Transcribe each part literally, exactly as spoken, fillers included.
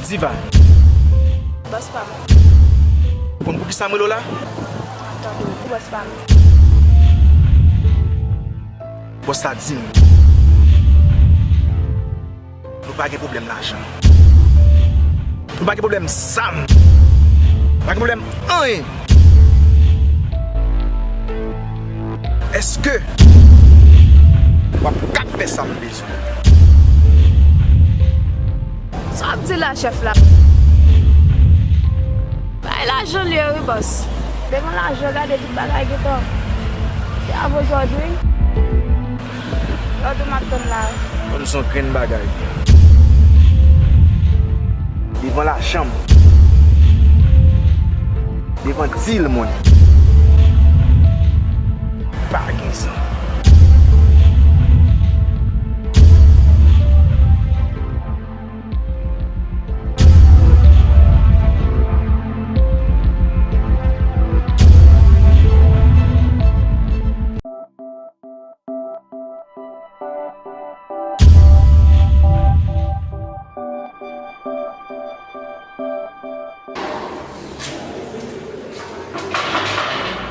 Diva. Bòs pa m. Ou konn poukisa m rele w la? Tande w, bòs pa m. Bòs la di m. Nou pa gen pwoblèm lajan. Nou pa gen pwoblèm zam. Nou pa gen pwoblèm anyen. Èske w ap kab fè sa m bezwen? Sa w ap di la, chèf la? Bay lajan l ye wi, bòs. Devan lajan, gade tout bagay gentan. Se avè w jodi. Lòd ou m ap tann la. Kòm se yon grenn bagay. Devan lajan m. Devan dil mwen. Pa gen zan.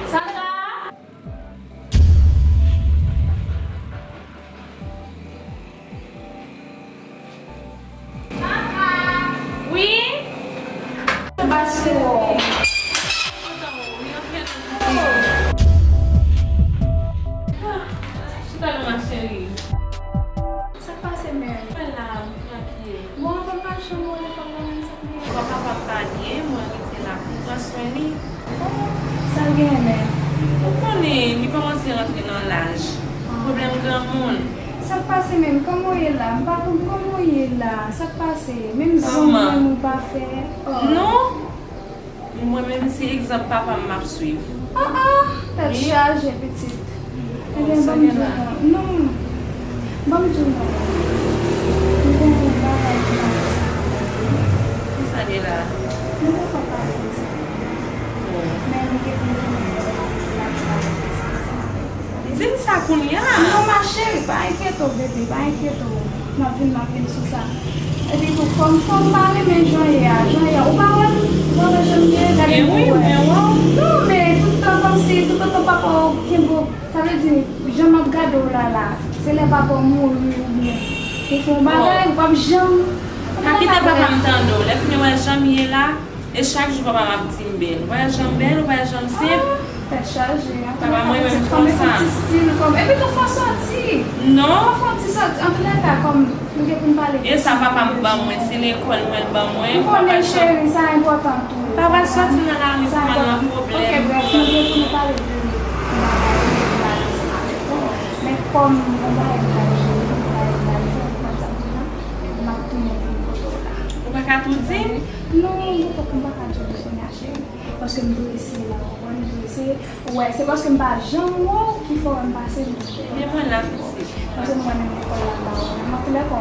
Sandra! Wi? Chita non, ma chérie. Sa k pase, mèm? Mwen la, m trankil. Bon, anvan m al chanm ou, fò m nan menm sa k gen. Bon, papa m pa byen, mwen rete la pou m pran swen li. Oh, sa l genyen menm? Ou konnen, li kòmanse rantre nan laj. Ah. Pwoblèm granmoun. Sa k pase menm? Kòman w ye la? M pa konn kòman w ye la. Sa k pase? Menm zanmi ou pa fè? Oh. Non. Mwen menm se egzanp papa m m ap swiv. Ah, ah, tèt chaje pitit. Ebyen, ban m di w non. Non. Ban m di w non. M gen yon bagay pou m pale sa. Kisa gen la? Nou poko pale de sa. Men m gen pou m pale de sa. Di m sa kounye a. Non, ma chérie, pa enkyete w, bebe, pa enkyete w. M ap vin, m ap vin sou sa. Epi tou, fò m, fò m pa renmen jan w ye a, jan w ye a. Ou pa wè m, ou pa wè jan m ye, gade pou w wè. Non, men tout tan kòmsi, tout otan papa w kenbe w, sa vle di, jan m ap gade w la, la, se lè papa w mouri oubyen ou fè yon bagay, ou p ap janm. Pa kite papa m tande w. Lè fini wè jan m ye la, e chak jou papa m ap di m bèl. Ou pa wè jan m bèl, ou pa wè jan m senp. Ah, tèt chaje, an tou lè ka, pitit, fò m mete yon ti stil, fò m, epi tou fò sòti. Non. Fò fè yon ti sòti. An tou lè ka, kòm nou gen pou n pale de sa. E sa papa m ban mwen, se lekòl mwen l ban mwen. Ou konnen, cheri, sa enpòtan tou. Papa sòti nan lari pou m al nan pwoblèm. Ok, brèf, nou gen pou nou pale de yon bagay, de yon bagay ansanm avèk ou. Men kòm yon bagay m pral jere, yon bagay m pral fè, ou konn sa m di la, m ap tounen vin kote w la. Ou pa ka tou di m? Non, m poko, m pa ka di w kounye a, cheri. Paske m prese la, w konprann, m prese. Ou wè, se paske m pa janm wè w ki fè w wè m pase m. Ebyen, mwen la, pitit. Paske m wè menm lekòl la, m pa wè w menm. Antoulèka,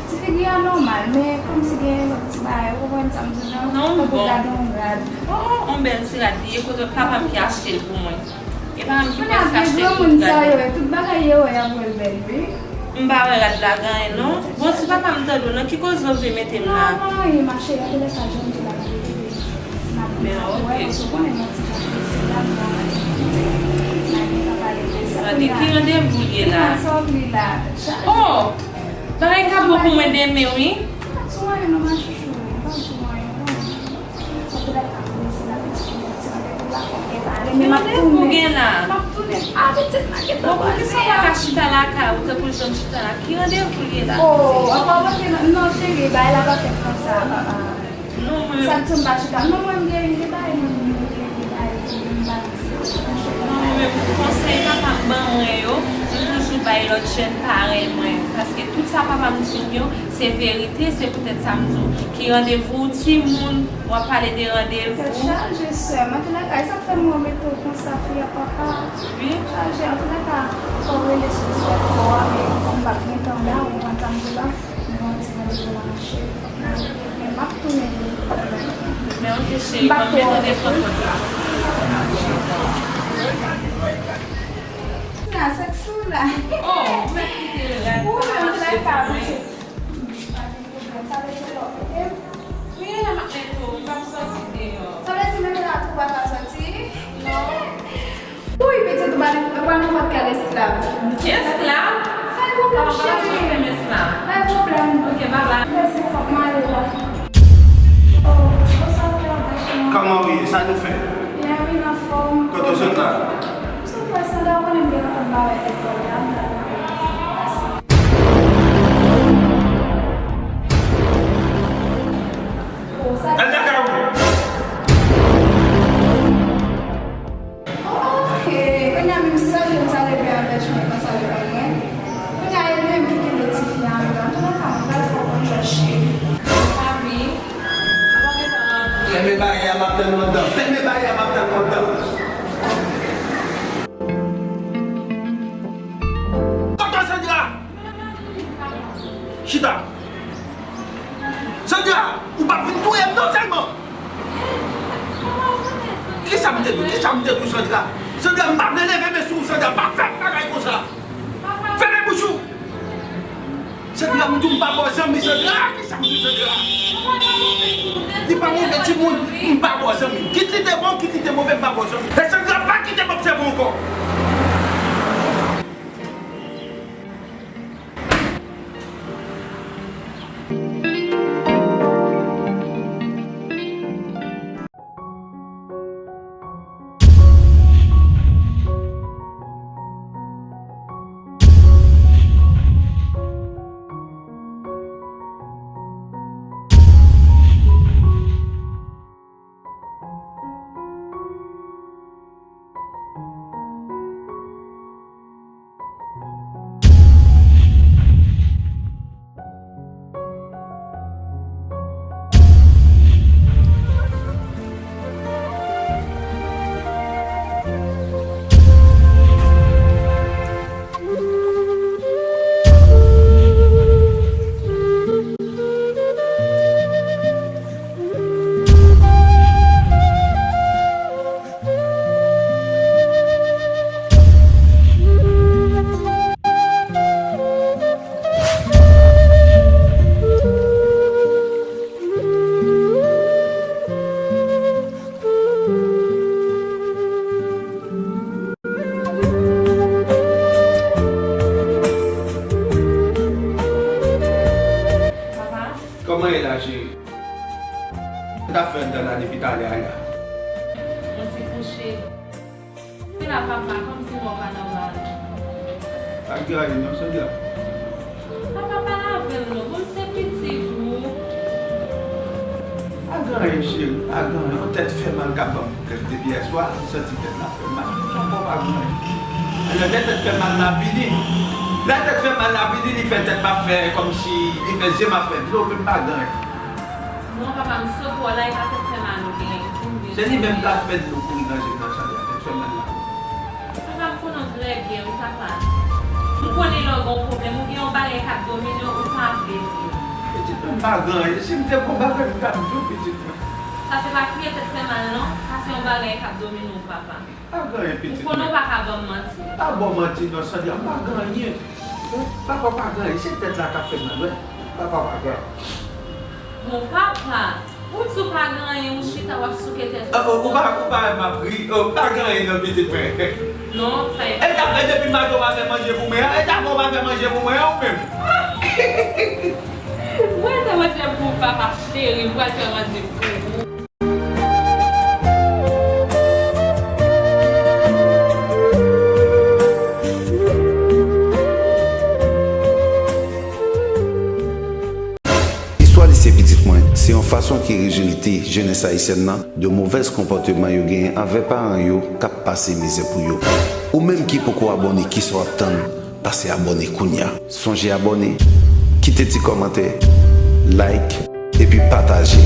ti figi a nòmal, men kòmsi gen lòt ti bagay, ou konprann sa m di w lan? Non, m bon. Tankou gad yon rad. Oh, yon bèl ti rad li ye, kote papa m ki achte l pou mwen. E papa m ki prèske achte tout rad li. Kounye a, vye granmoun sa yo ye, tout bagay yo wè y ap wè l bèl, wi. M pa wè rad la gen anyen non. Bon, si papa m tande w, nan ki koze w vle mete m la? Non, pa anyen, ma chérie, antoulèka, jan m di w la, m ap rete, m ap, m ap wè, paske w konnen m yon ti jan prese la, m pa anyen, m ap gen tan pale de sa. Gade, ki randevou l ye la? Sa w vle la? Oh! Bagay ka bon pou mwen demen, wi. M pa t sou anyen non, ma chouchou, m pa t sou anyen non. Antoulèka, m prese la, pitit, m gen yon ti randevou la, fò m prepare, men m ap tounen. Ki randevou gen la? M ap tounen. Ah, pitit, m ap gentan pase a. Bon, poukisa w pa ka chita lakay ou, tankou jan m chita la? Ki randevou l ye la? Oh, ankò w antre nan, non, cheri, bagay la pa fèt konsa, papa. Non, mwen. Sa k di m pa chita? Non, mwen, m gen, m gen bagay, mwen, m gen, m gen bagay, m gen bagay. Non, mwen menm, konsèy papa m ban mwen yo, m toujou bay lòt jèn parèy mwen. Paske tout sa papa m di m yo, se verite, se poutèt sa m di w. Ki randevou timoun, w ap pale de randevou. Tèt chaje, sè m. Antoulèka, e sa k fè m wè w mete w konsa, fi a papa. Wi. Chaje, antoulèka, fò w rele sou ti tèt kò a, men kòm m p ap gen tan la, ou konprann sa m di w la, m gen yon ti randevou la, ma chérie. Men m ap tounen vin. Men ok, cheri, ban m mete w devan pòt la. Nan sèks ou la. Oh, ou mèt kite l rad. Ou menm, antoulèka, pitit. Pa gen pwoblèm. Sa vle di lè w mete m, M ap sòti deyò. Sa vle di menm la tou w pa ka sòti? Non. Wi, pitit, ou pa, ou pa nenpòt kèl esklav. Esklav? Pa gen pwoblèm, cheri. Pa gen pwoblèm. Ok, bye bye. Mèsi, fòk m ale la. Oh, bonswa, Pè Abèch. Kòman w ye? Sa nou fè? Byen, wi, m anfòm. Kote w sot la? M sot wè Sandra, ou konnen m gen yon bagay lekòl la, m pral nan pase. Al lakay ou! Oh, oh, hey, kounye a menm salye m salye Pè Abèch mwen pa salye pa mwen. Kounye a e li menm ki kenbe tifi a anndan. Antouka, mwen pral fè w konn jwèt cheri. Papi, papa gentan rantre. Fèmen bagay a, m ap tann ou anndan. Fèmen bagay a, m ap tann ou anndan. Tonton Sandra! Chita! Sandra, ou p ap vin touye m non sèlman. Kisa m te di w? Kisa m te di w, Sandra? Sandra, m pa vle leve men sou ou, Sandra. Pa fè m bagay konsa. Fèmen bouch ou. Sandra, m di w m pa ba w zanmi, Sandra. Kisa m di w, Sandra? Li pa move timoun, m pa ba w zanmi. Kit li te bon, kit li te move, m pa ba w zanmi. E Sandra, pa kite m obsève w ankò. Papa? Kòman ye la, cheri? Sa w t ap fè anndan la depi talè a la? Mwen ti kouche. Wi la, papa, kòmsi mwen pa nòmal. Pa gen anyen non, Sandra. Papa, pale avè m non, bon, m se pitit ou. Pa gen anyen, cheri, pa gen anyen. Yon tèt fè mal k ap ban m pwoblèm depi yèswa, m santi tèt la fè mal. Ankò pa gen anyen. Alò, lè tèt fè mal la vini, lè tèt fè mal la vini, li fè tèt m ap fè kòmsi, li fè zye m ap fè dlo, men pa gen anyen. Non, papa, m sot wè w la, e pa tèt fè mal ou genyen, di m byen. Se li menm k ap fè dlo kouri nan je m nan, Sandra, tèt fè mal la. Papa, m konnen w trè byen, wi, papa. M konnen lè w gen yon pwoblèm, ou gen yon bagay k ap domine w, ou pa vle di m. Pitit mwen, m pa gen anyen. Si m te gen yon bagay, m t ap di w, pitit mwen. Sa se pa kriye tèt fè mal, non. Sa se yon bagay k ap domine w, papa. Pa gen anyen, pitit mwen. Ou konnen w pa ka ban m manti. Pa ba w manti non, Sandra, m pa gen anyen. Papa pa gen anyen, se tèt la k ap fè mal, wi. Papa pa gen anyen. Bon, papa, ou di w pa gen anyen, ou chita w ap souke tèt ou. Ah, oh, ou pa, ou pa wè m ap ri? Oh, pa gen anyen non, pitit mwen. Non, sa e. E ta fè depi maten w pa fè manje pou mwen an? E ta fè w pa fè manje pou mwen an, ou menm? Mwen fè manje pou ou, papa cheri, m pral fè manje pou ou. Istwa Lise Pitit Mwen se yon fason ki rezilte jenès ayisyèn nan de movèz konpòteman yo genyen anvè paran yo k ap pase mizè pou yo. Ou menm ki poko abòne, kisa w ap tann? Pase abòne kounye a. Sonje abòne, kite ti kòmantè, like, epi pataje.